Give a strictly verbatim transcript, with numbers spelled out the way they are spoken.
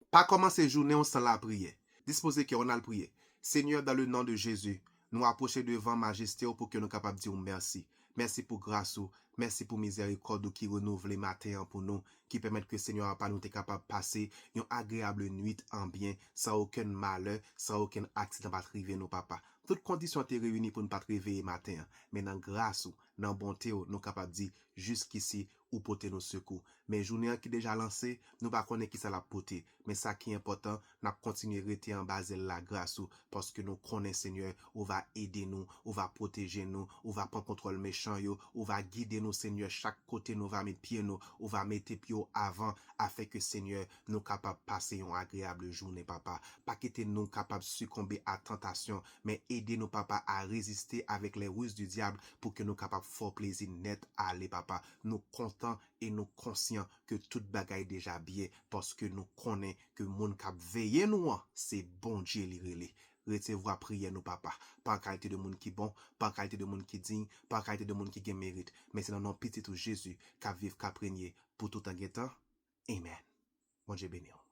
Pa kòmanse jounen w san lapriyè. Dispoze kè w, ann al priye. Senyè, dans le nom de Jésus, nou apwoche devan majeste w pou ke nou kapab di w mèsi. Mèsi pou gras ou, mèsi pou mizèrikòd ou ki renouvle maten an pou nou, ki pèmèt ke Senyè papa nou te kapab pase yon agreyab nwit an byen, san okenn malè, san okenn aksidan pa t rive nou, papa. Tout kondisyon te reyini pou n pa t reveye maten an, men nan gras ou, nan bonte w, nou kapab di, jiskisi, ou pote nou sekou. Men jounen an ki deja lanse, nou pa konnen kisa l ap pote. Men sa ki enpòtan, n ap kontinye rete anba zèl lagras ou, paske nou konnen, Senyè, ou va ede nou, ou va pwoteje nou, ou va pran kontwòl mechan yo, ou va gide nou, Senyè, chak kote nou va met pye nou, ou va mete pye w avan, afin ke, Senyè, nou kapab pase yon agreyab jounen, papa. Pa kite nou kapab sikonbe a tantasyon, men ede nou, papa, a reziste avèk les ruses du diable pou ke nou kapab fè w plezi nèt ale, papa. Nou kontan e nou konsyan ke tout bagay deja byen, paske nou konnen ke moun k ap veye nou an, se Bondye li rele. Resevwa priyè nou, papa, pa an kalite de moun ki bon, pa an kalite de moun ki diy, pa an kalite de moun ki gen merit, men se nan non Pitit ou Jezi k ap viv, k ap renye pou toutan gen tan. Amèn. Bondye beni w.